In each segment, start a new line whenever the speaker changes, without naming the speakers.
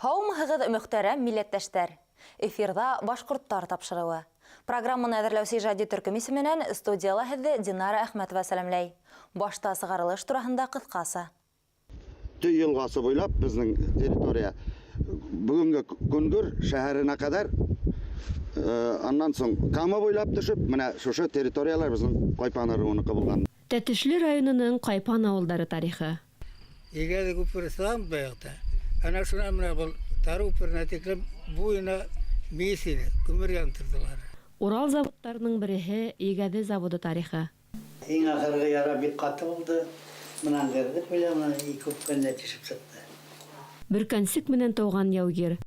Һаумыһығыҙ, мөхтәрәм милләттәштәр! Эфирҙа Башҡорттар тапшырыуы. Программаны әҙерләүсе ижади төркөм исеменән студияла һеҙҙе Динара Әхмәтова сәләмләй. Башта сығарылыш тураһында ҡыҫҡаса.
Төй йылғасы буйлап безнең территория бүгенге Көнгөр шәһәренә кадәр, аннан соң Кама буйлап төшеп, менә шушы территорияләр безнең Кайпан ыруыныкы булган.
Тәтешле районының Кайпан авылдары тарихы.
Егәҙе күпере салам баяғыта. Ана шунан менә был тары күперенә тиклем буйына мейес ине, күмер яндырҙылар.
Урал заводтарының береһе Егәҙе заводы тарихы.
Иң ахыргы яра бик каты булды. Мынан керде пуля, мына ике үпкәне тишеп чыкты.
Бөркәнсек менән тыуган яугир.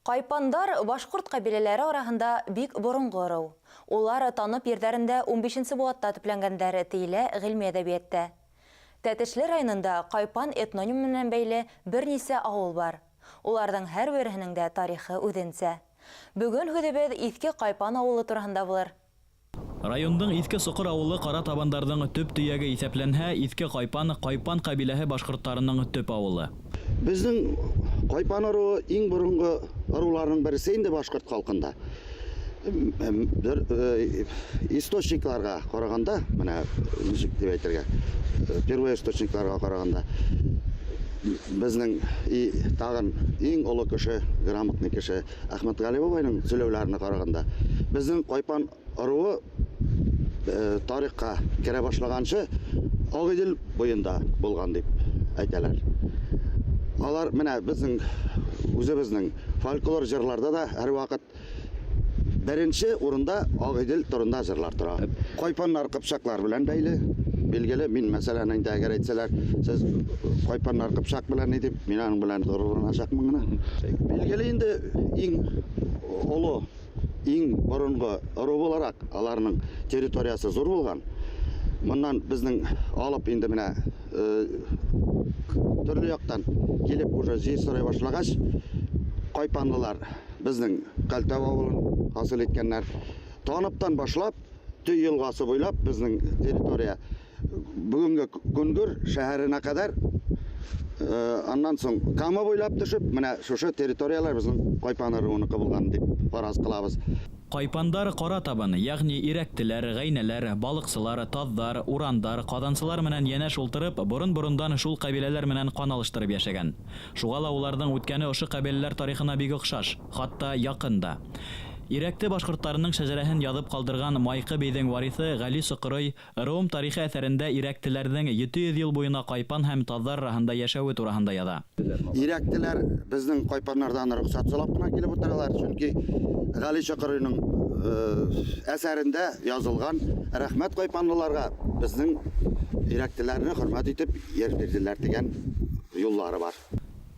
Кайпандар башҡорт ҡәбиләләре араһында бик боронғо ырыу. Улар Танып ерҙәрендә 15 быуатта төпләнгәндәр, тейелә ғилми әҙәбиәттә. Тәтешле районында Кайпан этнонимы менән бәйле бер нисә ауыл бар. Уларҙың һәр береһенең дә тарихы үҙенсә. Бөгөн һүҙебеҙ Иҫке Кайпан ауылы тураһында булыр.
Райондың Иҫке Соҡор ауылы ҡара табандарҙың төп төйәге иҫәпләнһә, Иҫке Ҡайпан Ҡайпан ҡәбиләһе башҡорттарының төп ауылы.
Безнең Кайпан ыруы иң борынғы ыруларның берсе инде башҡорт халҡында. Бер источникларга караганда, менә ничек дип әйтергә, первоисточникларга караганда, безнең и тагын иң олы кеше, грамотный кеше Әхмәтгали бабайның сөйләүләренә караганда, безнең Кайпан ыруы тарихка керә башлаганчы Агыйдел буенда булган дип әйтәләр. Алар менә безнең үзебезнең фольклор җырларда да һәрвакыт беренче урында Агыйдел турында җырлар тора. Кайпаннар кыпчаклар белән бәйле. Билгеле, мин мәсәлән инде әгәр әйтсәләр, сез кайпаннар кыпчак белән ни дип, мин аның белән горурланачакмын гына. Билгеле инде иң олы, иң борынгы ыру буларак аларның территориясе зур булган. Моннан безнең алып инде менә төрле яктан килеп уже җир сорый башлагач, кайпанлылар безнең Кәлтәү авылын хасил иткәннәр. Таныптан башлап, Төй елгасы буйлап безнең территория бүгенге Көнгөр шәһәренә кадәр, аннан соң Кама буйлап төшеп, менә шушы территорияләр безнең Кайпан ыруыныкы булган дип фараз кылабыз.
Кайпандар кара табын, ягъни ирәктеләр, гәйнәләр, балыксылар, таздар, урандар, казансылар менән янәш ултырып, борын-борындан шул кабиләләр менән кан алыштырып яшәгән. Шуга ла уларның үткәне ошо кабиләләр тарихына бик охшаш, хатта якын да. Ирәкте башкортларының шәҗәрәһен язып калдырган Майкы бейҙең вариҫы Гали Соҡорой Ырыуым тарихы әҫәрендә ирәктеләрҙең 700 ел буйына кайпан һәм таздар араһында йәшәүе тураһында яҙа.
Ирәктеләр безнең кайпаннардан рөхсәт сорап кына килеп утыралар, чөнки Гали Чокырыйның әсәрендә язылган рәхмәт кайпанлыларга безнең ирәктеләрне хөрмәт итеп ер бирделәр дигән юллары бар.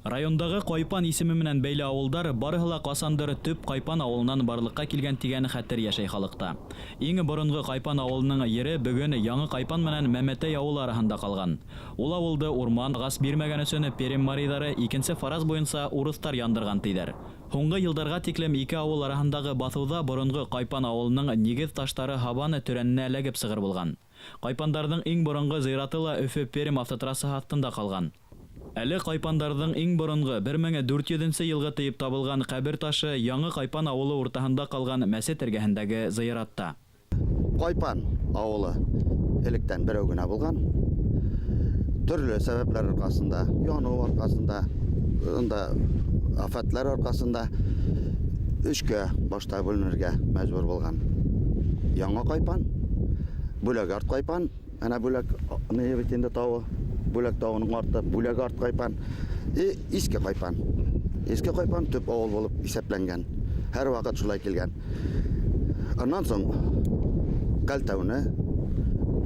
Райондагы Кайпан исеме менән бәйле авылдар барыһы ла касандыр төп Кайпан авылынан барлыкка килгән дигән хәтер яшәй халыкта. Иң борынгы Кайпан авылының ере бөгөн Яңы Кайпан менән Мәмәтәй авылы араһында калган. Ул авылды урман, ағас бирмәгән өсөн Пермь марийҙары икенсе фараз буйынса урыҫтар яндырган тейҙәр. Һуңғы йылдарға тиклем ике ауыл араһындағы баҫыуҙа боронғо Кайпан ауылының нигеҙ таштары һабан төрәненә эләгеп сығыр булған. Кайпандарҙың иң боронғо зыяраты ла Өфө Пермь автотрассаһы аҫтында ҡалған. Әле Кайпандарҙың иң боронғо 1400 йылғы тейеп табылған ҡәбер ташы Яңы Кайпан ауылы уртаһында ҡалған мәсет эргәһендәге зыяратта.
Кайпан ауылы электән берәү генә булған. Төрлө сәбәпләр арҡаһында, яныу арҡаһында, унда афәтләр арҡаһында өскә башта бүленергә мәжбүр булған. Яңы Кайпан, Бүләк арт Кайпан, әнә Бүләк ни бит инде тауы, Бүләк тауының арты, Бүләк арт Кайпан, и Иске Кайпан. Иске Кайпан төп ауыл булып иҫәпләнгән. Һәр ваҡыт шулай килгән. Аннан соң Кәлтәүне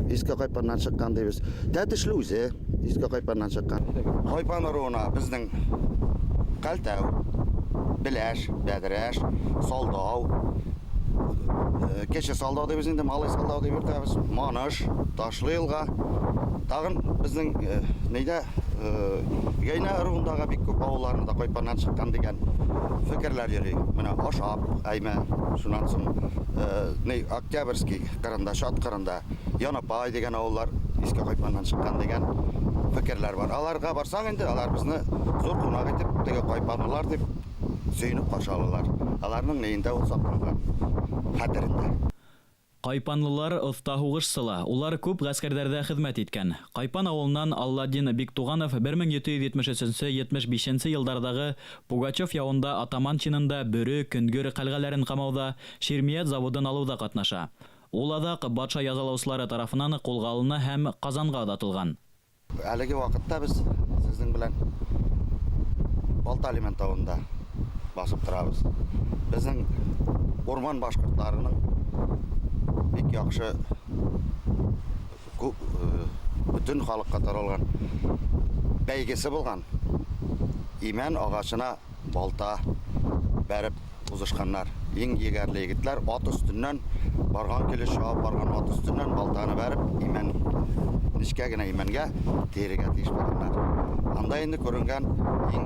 Иске Кайпаннан сыҡҡан тибеҙ. Тәтешле үҙе Иске Кайпаннан сыҡҡан. Кайпан ыруына беҙҙең Кәлтәү, Беләш, Бәҙрәш, Салдау, Кеше Салдау тибеҙ инде, Малый Салдау тип йөрөтәбеҙ, Маныш, Ташлы йылға. Тағын беҙҙең нейҙә Гәйнә ыруындағы бик күп ауылларында Кайпаннан сыҡҡан тигән фекерләр йөрөй. Менә Ашап, Әймә, шунан һуң ни Октябрьский ҡырында, Шат ҡырында, Янапай тигән ауыллар. Иске Кайпаннан чыккан дигән фикерләр бар. Аларга барсаң инде, алар безне зур кунак итеп, теге кайпанлылар дип сөенеп каршы алалар. Аларның нейендә ул сакланган, хәтерендә.
Кайпанлылар оҫта һуғышсы ла, улар күп ғәскәрҙәрҙә хеҙмәт иткән. Кайпан ауылынан Алладин Биктуғанов 1773-75 йылдарҙағы Пугачев яуында атаман чинында Бөрө, Көнгөр ҡәлғәләрен ҡамауҙа, Ширмиәт заводын алыуҙа ҡатнаша. Ул аҙаҡ батша язалаусылары тарафынан ҡулға алына һәм Ҡазанға оҙатылған.
Әлеге ваҡытта беҙ һеҙҙең белән Балта тауында басып торабыҙ. Беҙҙең урман башҡорттарының бик яҡшы күп бөтөн халыҡҡа таралған бәйгесе булған. Имән ағасына балта бәреп уҙышҡаннар. Иң егәрле егетләр ат өҫтөнән барған килеш чабып барған ат өҫтөнән балтаны бәреп имән нескә генә имәнгә тейергә тейеш булғаннар. Анда инде күренгән иң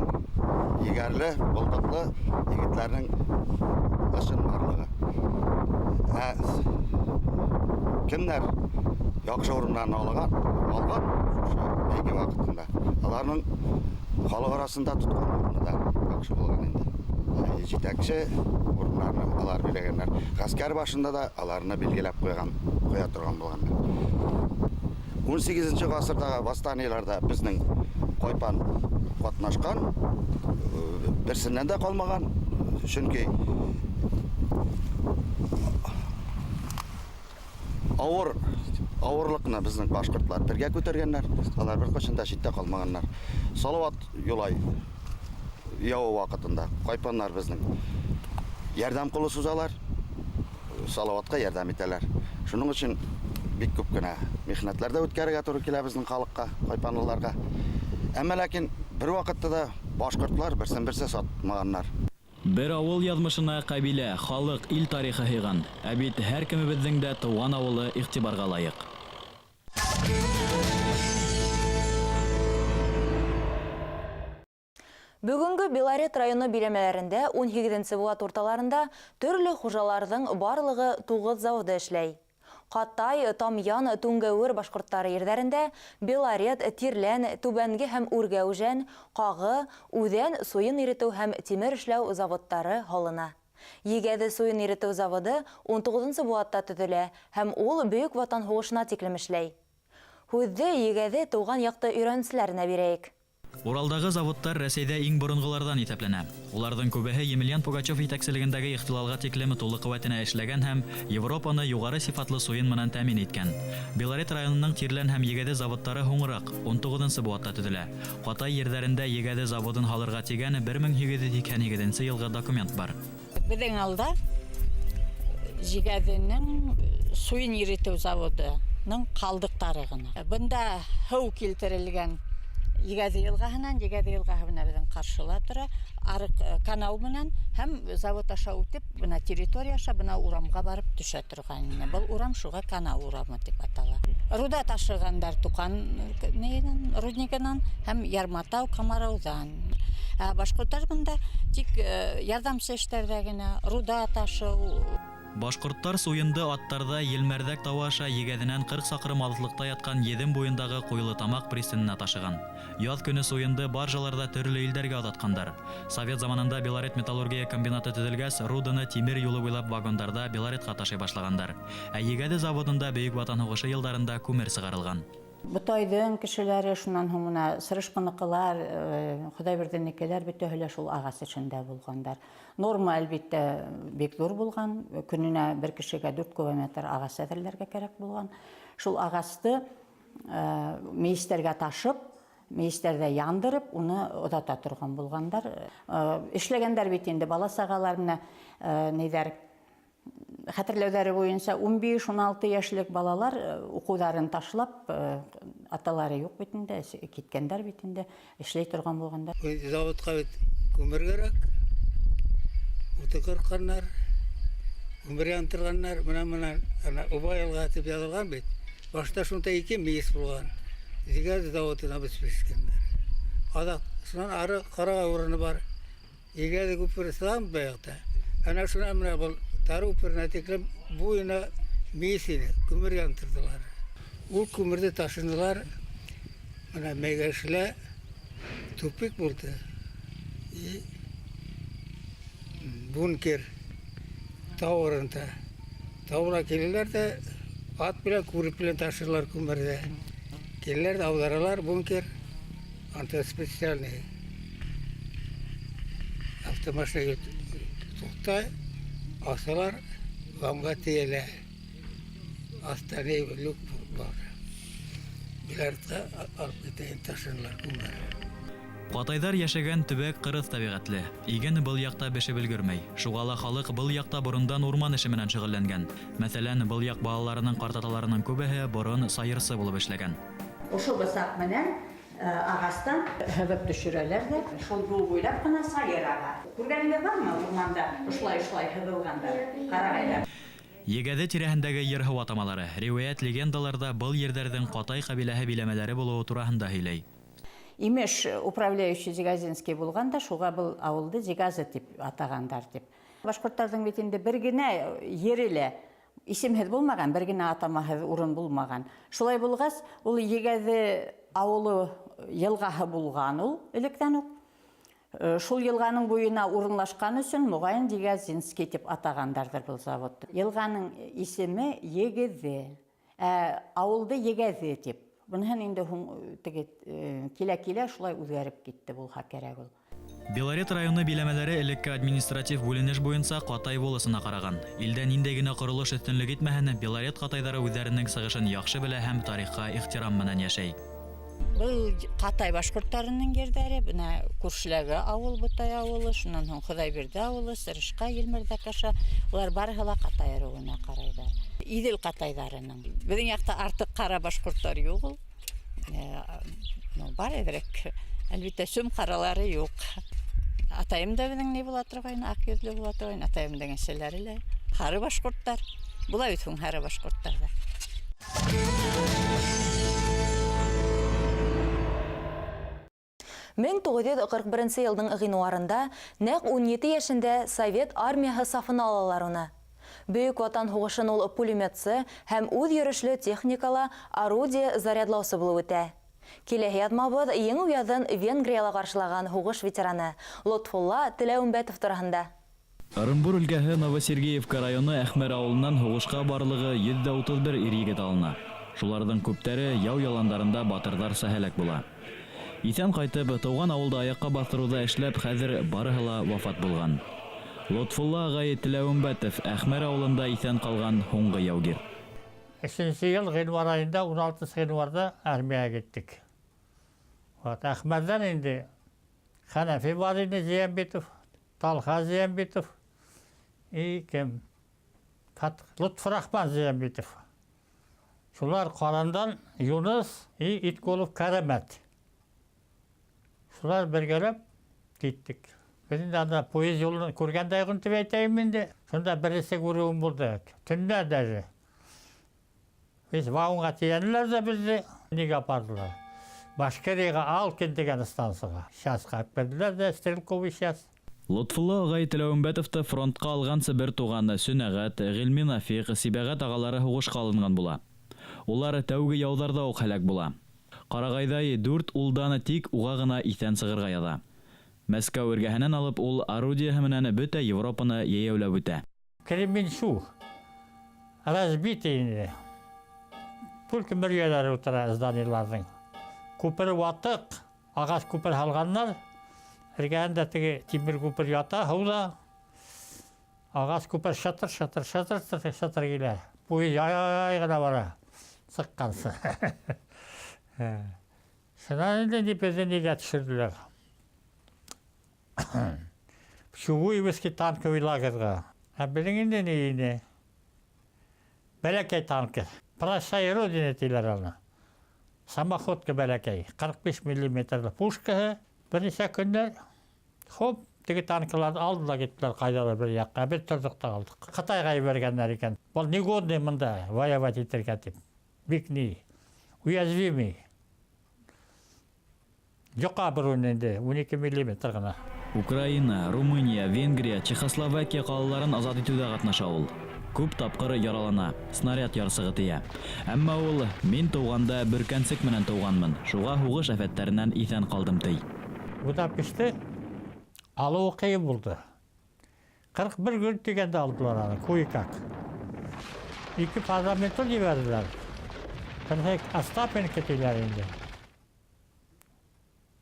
егәрле, булдыҡлы егетләрнең ысын барлығы. Ә кемдәр яҡшы урыннарны алған шушы бәйге ваҡытында, аларның халыҡ араһында тотҡан урыны да яҡшы булған инде. Етәксе урыннарны алар биләгәннәр. Ғәскәр башында да аларны билгеләп ҡуйған, ҡуя торған булғандар. 18 ғасырҙағы восстаниеларҙа беҙҙең Ҡайпан ҡатнашҡан, берсенән дә ҡалмаған. Сөнки ауырлыҡны беҙҙең башҡорттар бергә күтәргәндәр, алар бер ҡасан да ситтә ҡалмағандар. Салават Юлай яуы ваҡытында ҡайпаннар беҙҙең ярҙам ҡулы сузалар, Салаватҡа ярҙам итәләр. Шуның өсөн бик күп кенә михнәтләр ҙә үткәрергә тура килә беҙҙең халыҡҡа, ҡайпанлыларға. Әммә ләкин бер ваҡытта да башҡорттар берсен-берсе сатмағандар.
Бер ауыл яҙмышына ҡәбилә, халыҡ, ил тарихы һыйған. Ә бит һәр кемебеҙҙең дә тыуған ауылы иғтибарға лайыҡ.
Бөгөнгө Белорет районы биләмәләрендә 18 быуат урталарында төрлө хужаларҙың барлығы 9 заводы эшләй. Ҡатай, Тамъян, Түңгәүер башҡорттары ерҙәрендә Белорет, Тирлән, Түбәнге һәм Үргәүжән, Ҡағы, Үҙән суйын иретеү һәм тимер эшләү заводтары һалына. Егәҙе суйын иретеү заводы 19 быуатта төҙөлә һәм ул Бөйөк Ватан һуғышына тиклем эшләй. Һүҙҙе Егәҙе тыуған яҡты өйрәнеүселәренә бирәйек.
Уралдағы заводтар Рәсәйҙә иң боронғоларҙан иҫәпләнә. Уларҙың күбеһе Емельян Пугачев етәкселегендәге ихтилалға тиклем тулы ҡеүәтенә эшләгән һәм Европаны юғары сифатлы суйын менән тәьмин иткән. Белорет районының Тирлән һәм Егәҙе заводтары һуңыраҡ 19 быуатта төҙөлә. Ҡатай ерҙәрендә Егәҙе заводын һалырға тигән 1888 йылғы документ бар.
Беҙҙең алда Егәҙенең суйын иретеү заводының ҡалдыҡтары ғына. Бында һыу килтерелгән Егәҙе йылғаһынан, Егәҙе йылғаһы менән беҙҙең ҡаршыла тора, арыҡ канау менән һәм завод аша үтеп, бына территория аша бына урамға барып төшә торған ине. Был урам шуға канау урамы тип атала. Руда ташығандар Туҡан нейенән, руднигынан һәм Ярматау, Камарауҙан. Ә башҡорттар бында тик ярҙамсы эштәрҙә генә руда ташыу.
Башҡорттар суйынды аттарҙа Елмәрҙәк тауы аша Егәҙенән 40 саҡрым алыҫлыҡта ятҡан Еҙем буйындағы Ҡуйлы Тамаҡ пристаненә ташыған. Яҙ көнө суйынды баржаларҙа төрлө илдәргә оҙатҡандар. Совет заманында Белорет металлургия комбинаты төҙөлгәс, руданы тимер юлы буйлап вагондарҙа Белоретҡа ташый башлағандар. Ә Егәҙе заводында Бөйөк Ватан һуғышы йылдарында күмер сығарылған.
Ботайҙың кешеләре, шунан һуң бына Сырышҡыныҡылар, Хоҙайбирҙенекеләр бөтәһе лә шул ағас эшендә булғандар. Норма, әлбиттә, бик ҙур булған. Көнөнә бер кешегә 4 кубометр ағас әҙерләргә кәрәк булған. Шул ағасты мейестәргә ташып, мейестәрҙә яндырып, уны оҙата торған булғандар. Эшләгәндәр бит инде бала-сағалар менән, нейҙәр, хәтерләүҙәре буйынса 15-16 йәшлек балалар уҡыуҙарын ташлап, аталары юҡ бит инде, киткәндәр бит инде, эшләй торған булғандар.
Заводҡа бит күмер кәрәк, уты ҡырҡҡандар, күмер яндырғандар, бына ана Уба йылға тип яҙылған бит. Башта шунда 2 мейес булған. Егәҙе заводына бешкәндәр. Аҙаҡ шунан ары Ҡарағай урыны бар. Егәҙе күпере сығам баяҡта. Ана шунан бына был Тары күперенә тиклем буйына мейес ине, күмер яндырҙылар. Ул күмерҙе ташынылар, мына Мәйгәшлә тупик булды. И бункер тау урында. Тауға киләләр ҙә ат белән күреп белән ташыйлар күмерҙе. Киләләр ҙә ауҙаралар бункер. Анда специальный автомашина туҡтай, асалар, вамға тейәлә. Аҫта ни люк бар. Билардҡа алып китә ташынылар күмер.
Ҡатайҙар йәшәгән төбәк ҡырыҫ тәбиғәтле. Иген был яҡта бешеп өлгөрмәй. Шуға ла халыҡ был яҡта борондан урман эше менән шөғөлләнгән. Мәҫәлән, был яҡ балаларының ҡартаталарының күбеһе борон сайырсы булып эшләгән.
Ошо бысаҡ менән ағастан һыҙып төшөрәләр ҙә, шул юл буйлап ҡына сайыр аға. Күргәнегеҙ бармы урманда ошолай-ошолай һыҙылғандар, ҡарағайҙар?
Егәҙе тирәһендәге ер-һыу атамалары, риүәйәт-легендаларҙа был ерҙәрҙең Ҡатай ҡәбиләһе биләмәләре булыуы тураһында һөйләй.
Имеш, управляющий Зигазинский булған да, шуға был ауылды Зигазы тип атағандар тип. Башҡорттарҙың бит инде бер генә ере лә исемһеҙ булмаған, бер генә атамаһыҙ урын булмаған. Шулай булғас, ул Егәҙе ауылы йылғаһы булған ул электән үк. Шул йылғаның буйына урынлашҡан өсөн моғайын Зигазинский тип атағандарҙыр был заводты. Йылғаның исеме Егеҙе, ә ауылды Егәҙе тип. Быныһын инде һуң теге килә-килә шулай үҙгәреп китте булһа кәрәк ул.
Белорет районы биләмәләре элекке административ бүленеш буйынса Ҡатай волосына ҡараған. Илдә ниндәй генә ҡоролош өҫтөнлөк итмәһен, Белорет ҡатайҙары үҙҙәренең сығышын яҡшы белә һәм тарихҡа ихтирам менән йәшәй.
Был Ҡатай башҡорттарының ерҙәре, бына күршеләге ауыл Бутай ауылы, шунан һуң Хоҙайбирҙе ауылы, Сырышҡа, Елмерҙәк аша, улар барыһы ла Ҡатай ырыуына ҡарайҙар. Иҙел ҡатайҙарының. Беҙҙең яҡта артыҡ ҡара башҡорттар юҡ ул. Бар әҙерәк. Әлбиттә, сүм ҡаралары юҡ. Атайым да беҙҙең ни була торғайны, аҡ йөҙлө була торғайны, атайымдың әсәләре лә һары башҡорттар. Була бит һуң һары башҡорттар ҙа.
Мең туғыҙ йөҙ ҡырҡ беренсе йылдың ғинуарында нәҡ 17 йәшендә Совет армияһы сафына алалар уны. Бөйөк Ватан һуғышын ул пулеметсы һәм үҙ йөрөшлө техникала орудие зарядлаусы булып үтә. Киләһе яҙмабыҙ еңеү яҙын Венгрияла ҡаршылаған һуғыш ветераны Лотфулла Теләүембәтов тураһында.
Ырымбур өлкәһе Новосергеевка районы Әхмәр ауылынан һуғышҡа барлығы 131 ир-егет алына. Шуларҙың күптәре яу яландарында батырҙарса һәләк була. Иҫән ҡайтып, тыуған ауылда аяҡҡа баҫтырыуҙа эшләп, хәҙер барыһы ла вафат булған. Лотфулла ағай Теләүембәтов Әхмәр ауылында иҫән ҡалған һуңғы яугир.
Өсөнсө йыл ғинуар айында, ун алтынсы ғинуарҙа армияға киттек. Вот, Әхмәрҙән инде Хәнәфи бар ине, Зиянбитов, Талха Зиянбитов, и кем? Лотфурахман Зиянбитов. Шулар Ҡарандан Юныс и Иткулов Кәрәмәт. Шулар бергәләп киттек. Беҙ инде анда поезд юлын күргәндә юҡ тип әйтәйем инде. Шунда беренсе күреүем булды. Төндә даже. Беҙ вагонға тейәнеләр ҙә беҙҙе нигә апарҙылар? Башкирияға Алкин тигән станцияға. Часҡа алып керҙеләр ҙә, стрелковый час.
Лотфулла ағай Теләүембәтовты фронтҡа алғансы бер туғаны Сөнәғәт, Ғилми Нафиҡ, Сибәғәт ағалары һуғышҡа алынған була. Улар тәүге яуҙарҙа уҡ һәләк була. Ҡарағайҙай 4 улдан тик уға ғына иҫән сығырға яҙа. Мәскәү эргәһенән алып, ул орудиеһы менән бөтә Европаны йәйәүләп үтә.
Кременчуг разбитый инде. Только мөрйәләре ултыра зданиеларҙың. Күпер ватыҡ, ағас күпер һалғандар. Эргәһендә теге тимер күпер ята, һыуҙа. Ағас күпер шатыр, шатыр, шатыр, шатыр, шатыр килә. Поезд ай-ай ғына бара. Сыҡҡансы. Шунан инде ни беҙҙе нигә төшөрҙөләр? Чугуевский танковый лагерға. Ә беҙҙең инде ни ине? Бәләкәй танкы. Прощай, Родина тиләр аны. Самоходка бәләкәй. 45 миллиметрлы пушкаһы. Бер нисә көндән хоп, теге танкыларҙы алдылар киттеләр ҡайҙалыр бер яҡҡа. Беҙ торҙоҡ та ҡалдыҡ. Ҡытайға ебәргәндәр икән. Был негодный мында воевать итергә тип. Бик ни. Уязвимый. Юҡа бер ун инде, 12 миллиметр ғына.
Украина, Румыния, Венгрия, Чехословакия ҡалаларын азат итеүҙә ҡатнаша ул. Күп тапҡыр яралана, снаряд ярсығы тейә. Әммә ул, мин тыуғанда бөркәнсек менән тыуғанмын, шуға һуғыш афәттәренән иҫән ҡалдым, ти.
Будапештте алыуы ҡыйын булды. 41 көн тигәндә алдылар аны, кое-как. Ике парламентер ебәрҙеләр. Береһе Остапенко тиләр инде.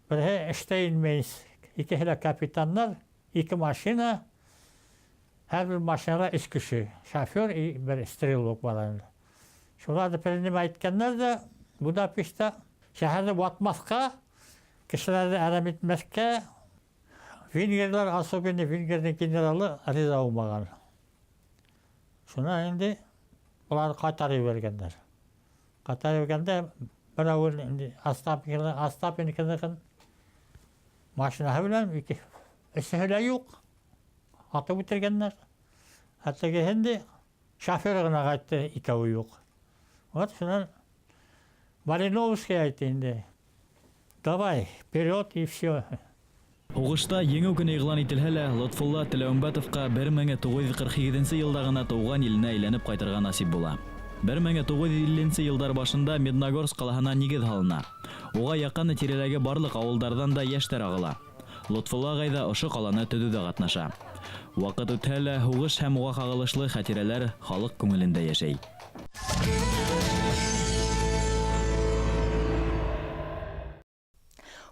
Береһе Штейнмейс. Икеһе лә капитаннар, ике машина, һәр бер машинала өс кеше, шофер и бер стрелок бар инде. Шуларҙы принимать иткәндәр ҙә Будапештта шәһәрҙе ватмаҫҡа, кешеләрҙе әрәм итмәҫкә, венгерлар, особенно венгерҙың генералы риза булмаған. Шунан инде уларҙы ҡайтарып ебәргәндәр. Ҡайтарып ебәргәндә берәүен инде Остапенконыҡын машинаһы белән ике өсөһө лә юҡ, атып үтергәндәр. Ә тегеһе инде шоферы ғына ҡайтты, икәүе юҡ. Вот шунан Малиновский әйтте инде. Давай, вперед и все.
Һуғышта еңеү көнө иғлан ителһә лә, Лотфулла Теләүембәтовҡа 1948 йылда ғына тыуған иленә әйләнеп ҡайтырға насип була. 1950 йылдар башында Медногорск ҡалаһына нигеҙ һалына. Уға яҡын тирәләге барлыҡ ауылдарҙан да йәштәр ағыла. Лотфулла ағай ҙа ошо ҡаланы төҙөүҙә ҡатнаша. Ваҡыт үтһә лә, һуғыш һәм уға ҡағылышлы хәтирәләр халыҡ күңелендә йәшәй.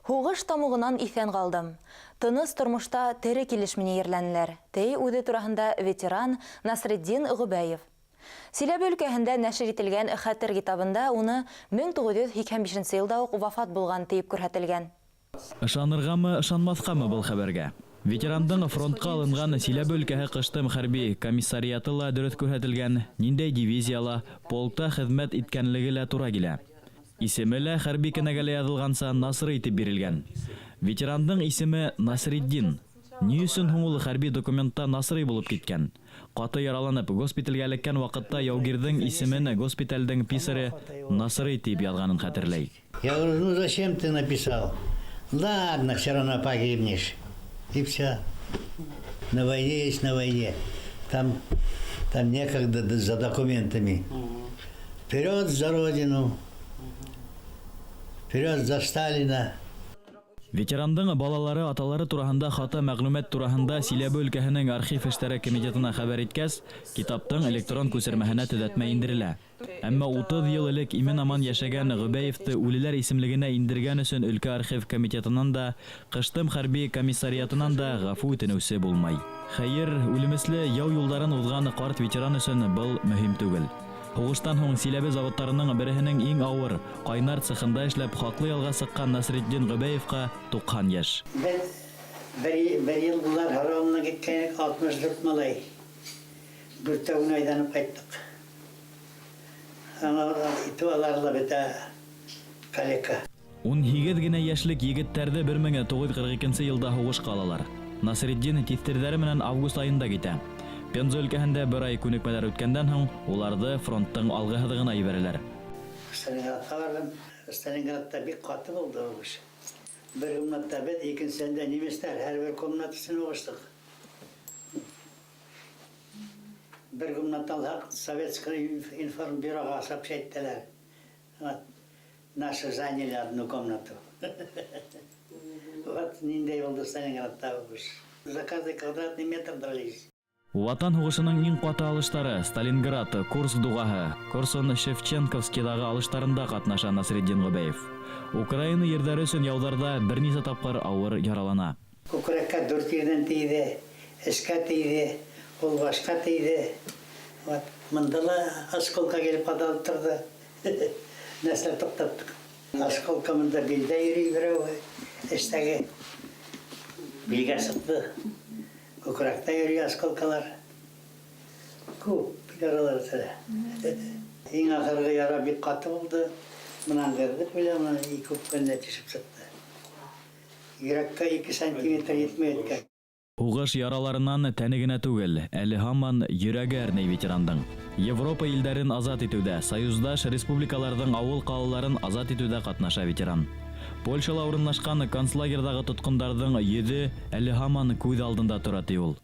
Һуғыш тамуғынан иҫән ҡалдым. Тыныс тормошта тере килеш мине ерләнеләр. Тей үҙе тураһында ветеран Насретдин Ғөбәев. Силәбе өлкәһендә нәшер ителгән Хәтер китабында уны 1985 йылда уҡ вафат булған тиеп күрһәтелгән.
Ышанырғамы, ышанмаҫҡамы был хәбәргә? Ветерандың фронтҡа алынған Силәбе өлкәһе Ҡыштым хәрби комиссариаты ла дөрөҫ күрһәтелгән, ниндәй дивизияла, полкта хеҙмәт иткәнлеге лә тура килә. Исеме лә хәрби кенәгәлә яҙылғанса Насрый тип бирелгән. Ветерандың исеме Насретдин. Ни өсөн һуң ул хәрби документта Насрый булып киткән? Ҡаты яраланып госпиталгә эләккән ваҡытта яугирҙең исемен госпиталдең писаре Насрый тип яҙғанын хәтерләй.
Я говорю, ну зачем ты написал? Ладно, все равно погибнешь. И все. На войне есть на войне. Там некогда за документами. Вперед за родину. Вперед за Сталина.
Ветерандың балалары аталары тураһында хата мәғлүмәт тураһында Силәбе өлкәһенең архив эштәре комитетына хәбәр иткәс, китаптың электрон күсермәһенә төҙәтмә индерелә. Әммә 30 йыл элек имен-аман йәшәгән Ғөбәевте үлеләр исемлегенә индергән өсөн өлкә архив комитетынан да, Ҡыштым хәрби комиссариатынан да ғәфү үтенеүсе булмай. Хәйер, үлемесле яу юлдарын уҙған ҡарт ветеран өсөн был мөһим түгел. Һуғыштан һуң Силәбе заводтарының береһенең иң ауыр ҡайнар цехында эшләп хаҡлы ялға сыҡҡан Насретдин Ғөбәевҡа 90 йәш.
Беҙ бер йыл улар һорауына киткәйнек, 64 малай. Дүртәүен әйләнеп ҡайттыҡ. Италар ла бөтә калека.
18 генә йәшлек егеттәрҙе 1942 йылда һуғышҡа алалар. Насретдин тиҫтерҙәре менән август айында китә. Пенза өлкәһендә бер ай күнекмәләр үткәндән һуң уларҙы фронттың алғы һыҙығына ебәрәләр.
Сталинградҡа барҙым. Сталинградта бик ҡаты булды һуғыш. Бер комнатта беҙ, икенсеһендә немецтар, һәр бер комнат өсөн һуғыштыҡ. Бер комнат алһаҡ, Советский информбюроға сообщать иттеләр. Вот, наши заняли одну комнату. Вот ниндәй булды Сталинградта һуғыш. За каждый квадратный метр дрались.
Ватан һуғышының иң ҡаты алыштары Сталинград, Курск дуғаһы, Корсун-Шевченковскийҙағы алыштарында ҡатнаша Насретдин Ғөбәев. Украина ерҙәре өсөн яуҙарҙа бер нисә тапҡыр ауыр яралана.
Күкрәккә дүрт ерҙән тейҙе, эшкә тейҙе, ҡулбашҡа тейҙе. Вот, мында ла осколка килеп ҡаҙалып торҙо. Нәрсә туҡтаттыҡ. Осколка мында билдә йөрөй берәү, эштәге билгә сыҡты. Күкрәктә йөрөй осколкалар. Күп яралар үтә. Иң ахырғы яра бик ҡаты булды. Мынан керҙек белә, мынан ике үпкәненә төшөп сыҡты. Йөрәккә 2 сантиметр етмәй үткән.
Һуғыш яраларынан тәне генә түгел, әле һаман йөрәге әрней ветерандың. Европа илдәрен азат итеүҙә, союздаш республикаларҙың ауыл ҡалаларын азат итеүҙә ҡатнаша ветеран. Польшала урынлашҡан концлагерҙағы тотҡондарҙың йөҙө әле һаман күҙ алдында тора, ти ул.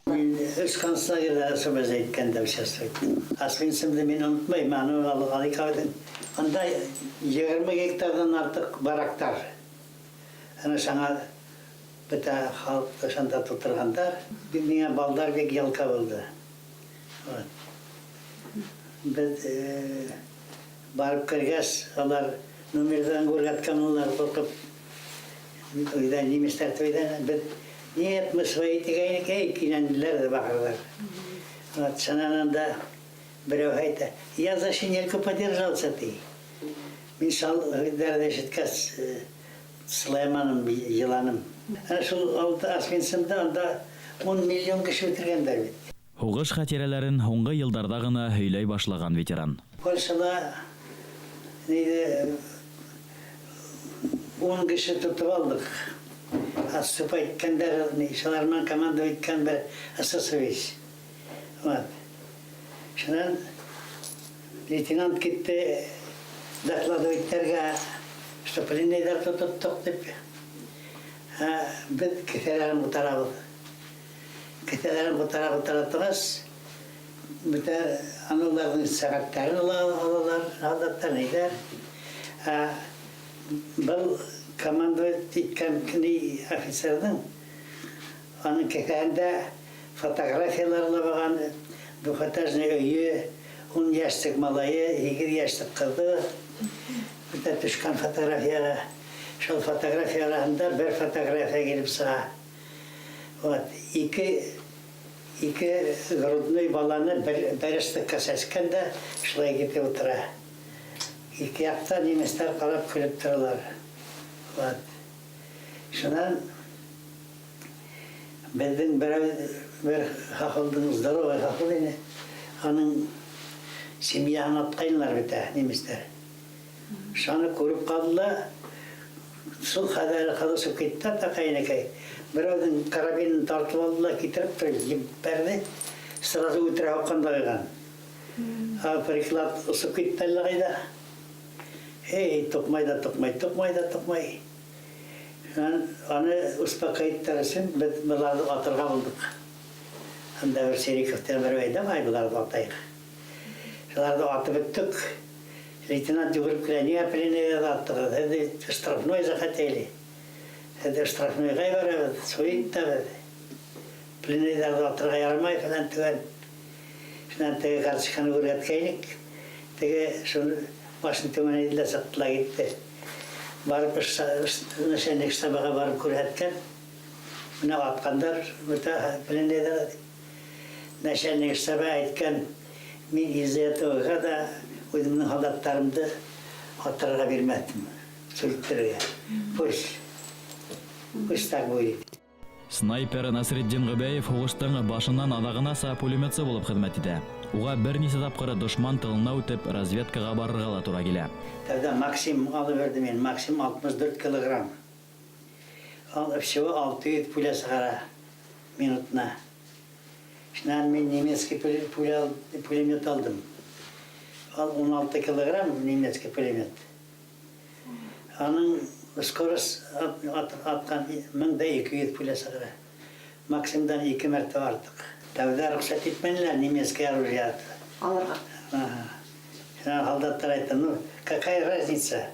Мин Өс концлагерьда освобождать иткәндә участвовать иттем. Освенцимды мин онотмайым, аны Аликабайҙың анда 20 гектарҙан артыҡ барактар. Ана шаңа бөтә халыҡты шунда тултырғандар. Миңә балдар бик ялка булды. Вот. Беҙ барып кергәс, алар номерҙан күрһәткән улар ҡурҡып өйҙә немецтар өйҙә беҙ нет, мы свои тигәйнек, эй, кинәнделәр ҙә баҡырҙар. Вот, шунан анда берәү әйтә, я за шинельку подержался ти. Мин шул һүҙҙәрҙе ишеткәс, сылайманым, иланым. Ана шул алты Освенцимда анда 10 миллион кеше үтергәндәр бит.
Һуғыш хәтирәләрен һуңғы йылдарҙа ғына һөйләй башлаған ветеран.
Польшала нейҙе 10 кеше тотоп алдыҡ. Отступать иткәндәр, шулар менән командовать иткән бер эсэсовец. Вот. Шунан лейтенант китте докладывать итергә, что пленныйҙар тоттоҡ тип. Беҙ кеҫәләрен ҡутарабыҙ. Кеҫәләрен ҡутара торғас, бөтә аналарҙың сәғәттәрен алалар, һалдаттар нейҙәр. Был командовать иткән ни офицерҙың аның кеҫәһендә фотографиялар ла булған, двухэтажный өйө, 10 йәшлек малайы, 8 йәшлек ҡыҙы бөтә төшкән фотографияға. Шул фотография араһында бер фотография килеп сыға. Вот, ике грудной баланы бер штыкка сәскән дә шулай китеп ултыра. Ике яҡта немецтар ҡарап көлөп торалар. Вот. Шунан беҙҙең берәү бер хохолдың здоровый хохол ине. Аның семьяһын атҡайнылар бит немецтар. Шуны күреп ҡалды шул хәҙәре ҡыҙышып китте атаҡайныкай. Берәүҙең карабинын тартып алды ла китереп тороп ебәрҙе. Сразу үтерә һуҡҡан да ҡуйған. А приклад осоп китте әллә ҡайҙа. Эй, туҡмай да туҡмай, туҡмай да туҡмай. Аны успокоить өсөн беҙ быларҙы атырға булдыҡ. Анда бер Сериков тигән берәү, давай быларҙы атайыҡ. Шуларҙы атып бөттөк. Лейтенант йүгереп килә, ниңә пленныйҙы аттығыҙ? Һеҙ штрафной захотели. Һеҙ штрафнойға барабыҙ, суйып итәбеҙ. Пленныйҙарҙы атырға ярамай фәлән төгән. Шунан теге карточканы күрһәткәйнек. Теге шуны башын түбән эйҙе лә сыҡты ла китте. Барып начальник штабға барып күрһәткән. Менә атҡандар бөтә пленныйҙар. Начальник штабы әйткән, мин из-за этого гада үҙемдең һалдаттарымды атырға бирмәҫмен. Сүлттерергә. Пусть так будет.
Снайпер Насретдин Ғөбәев һуғыштың башынан аҙағынаса пулеметсы булып хеҙмәт итә. Уға бер нисә тапҡыр дошман тылына үтеп, разведкаға барырға ла тура килә.
Тогда Максим алып бирҙе мин. Максим 64 килограмм. Всего 600 пуля сығара минутына. Шунан мин немецкий пулемет алдым. Ал 16 килограмм немецкий пулемет. Аның скорость атҡан 1200 пуля сығара. Максимдан 2 мәртәбә артыҡ. Тәүҙә рөхсәт итмәнеләр немецкий оружие
алырға.
Ага. Һалдаттар әйтте, ну, какая разница?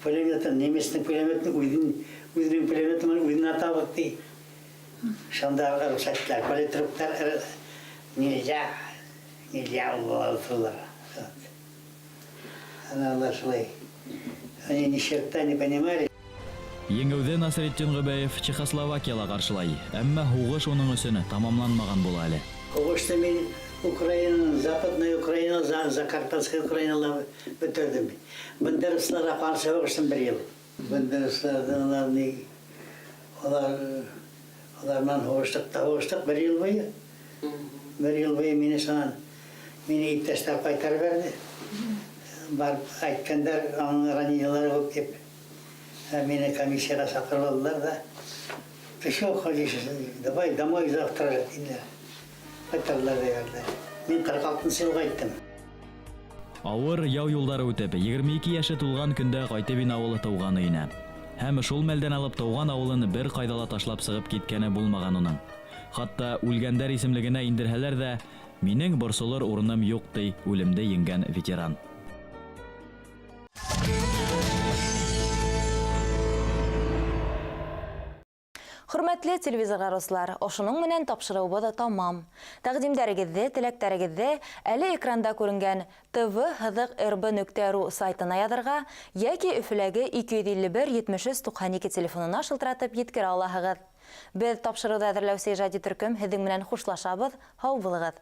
Пулеметын, немецтің пулеметын үҙенең пулеметы менән үҙен атабыҙ ти. Шунда рөхсәт иттеләр. Политруктар нельзя, нельзя алдылар. Ана улар шулай. Они ни черта не понимали.
Еңеүҙе Насретдин Ғөбәев Чехословакияла ҡаршылай. Әммә һуғыш уның өсөн тамамланмаған була әле.
Һуғышты мин Украина, Западная Украина, Закарпатская Украинала бөтөрҙөм. Бандеровцыларға ҡаршы һуғыштым бер йыл. Бандеровцыларҙы улар ни, улар менән һуғыштыҡ та һуғыштыҡ бер йыл буйы. Бер йыл буйы мине шунан, мине иптәштәр ҡайтарып бирҙе. Барып әйткәндәр, аның ранениелары күп тип. Мине комиссияға саҡырып алдылар ҙа. Ты что ходишь? Давай домой завтра же тинеләр. Ҡайтарҙылар ҙа ебәрҙеләр. Мин 46-нсы йылға еттем.
Ауыр яу юлдары үтеп, 22 йәше тулған көндә ҡайтып инә ул тыуған өйөнә. Һәм шул мәлдән алып тыуған ауылын бер ҡайҙа ла ташлап сығып киткәне булмаған уның. Хатта үлгәндәр исемлегенә индерһәләр ҙә, минең борсолор урыным юҡ, ти үлемде еңгән ветеран.
Хөрмәтле телевизор караучылар, ошоноң менән тапшырыуыбыҙ тамам. Тәҡдимдәрегеҙҙе, теләктәрегеҙҙе әле экранда күренгән tv һыҙыҡ rb.ru сайтына яҙырға йәки Өфөләге 251 73 92 телефонына шылтыратып еткерә алаһығыҙ. Беҙ тапшырыуҙы әҙерләүсе ижади төркөм һеҙҙең менән хушлашабыҙ. Һау булығыҙ.